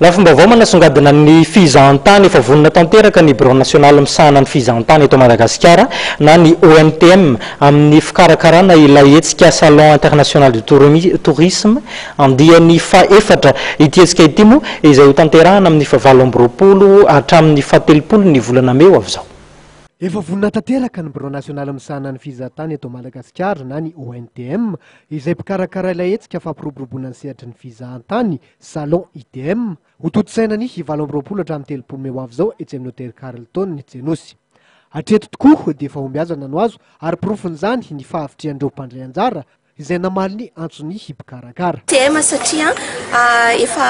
Lafim-baovao manasongadina ny fizahantany. Efa vonona tanteraka ny Birao nasionaly misahana ny fizahantany eto Madagasikara na ny ONTM amin'ny fikarakarana ilay hetsika Salon international du tourisme andiany fahefatra. Ity hetsika ity moa izay hotanterahana amin'ny fahavalo amby 20 hatramin'ny fahatelopolo ny volana mey ho avy izao. Efa vonona tanteraka ny Birao nasionaly misahana ny fizahantany eto Madagasikara na ny ONTM izay mpikarakara ilay hetsika fampiroboroboana ny sehatry ny fizahantany Salon ITM, hotontosaina ny 28 hatramin'ny 30 mey ho avy izao etsy amin'ny Hôtely Carlton etsy Anosy. Hatreto tokoa dia fahombiazana no azo ary porofon'izany ny fahavitrihan'ireo mpandray anjara izay namaly ny antson'ny mpikarakara. ITM satria efa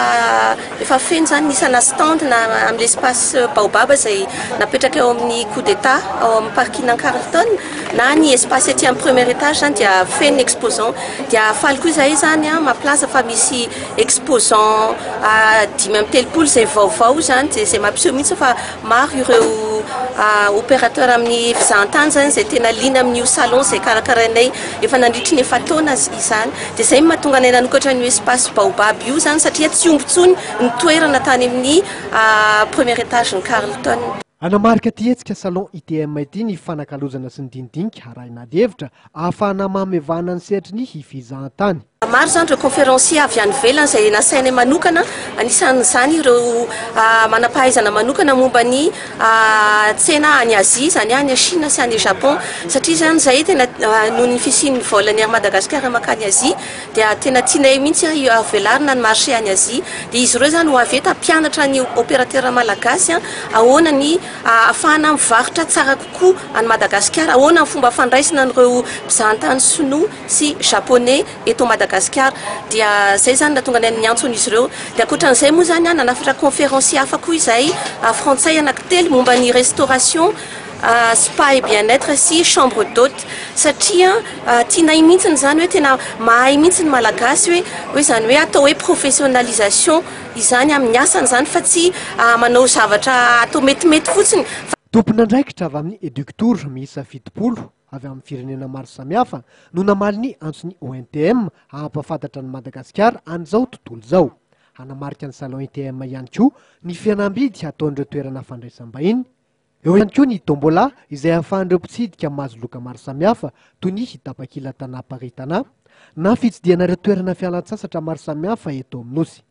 efa feno izany ny isana stand na amin'ny espace Baobab izay napetraka eo amin'ny coup d'Etat ao amin'ny parking Carlton na ny espace ety amin'ny premier étage izany dia feno ny exposant. Dia faly koa izahay izany mampilaza fa misy exposant 35 izay vaovao izany dia izay mampiseho mihitsy fa maro ireo opérateur amin'ny fizahantany izany izay tena liana amin'io salon izay karakarainay efa nandritry ny efa-taona izany. Dia izay no mahatonga anay nanokatra an'io espace Baobab io izany satria tsy omby intsony ny toerana tany amin'ny premier étage ny Carlton. Hanamarika ity hetsika Salon ITM ity ny fanakalozana sy ny dinidinika arahina ady hevitra ahafahana mamevana ny sehatry ny fizahantany. Maro izany ireo conférenciers avy any ivelany izay nasainay manokana, anisan'izany ireo manam-pahaizana manokana momba ny tsena any Asie, izany hoe any Chine sy any Japon, satria izany izay tena noho ny fisian'ny vol an'i Air Madagascar mankany Asie dia tena tianay mihitsy velarina ny marché any Asie, dia izy ireo izany ho avy eto hampianatra ny opérateur malagasy ahoana ny ahafahana mivarotra tsara kokoa an'i Madagasikara, ahoana ny fomba fandraisana an'ireo mpizahantany sinoa sy japonais eto Madagasikara, dia izay izany nahatonga anay niantso an'izy ireo. Dia ankoatran'izay moa izany nanafatra conférencier hafa koa izahay frantsay anankitelo momba ny restauration, spa et bien-être sy chambre d'hôte satria tianay mihitsy izany hoe tena mahay mihitsy ny malagasy hoe hoe izany hoe atao hoe professionnalisation izany amin'ny asany izany fa tsy manao zavatra atao metimety fotsiny. Tompon'andraikitra avy amin'ny Eductour miisa 70 avy amin'ny firenena maro samihafa no namaly ny antson'ny ONTM hampahafantatra an'i Madagasikara an'izao tontolo izao. Hanamarika ny Salon ITM ihany koa ny fihenam-bidy hataon'ireo toerana fandraisam-bahiny. Eo ihany koa ny tombola izay ahafahan'ireo mpitsidika mahazo loka maro samihafa toy ny tapakila Tana Paris Tana na fitsidihana ireo toerana fialan-tsasatra maro samihafa eto amin'ny Nosy.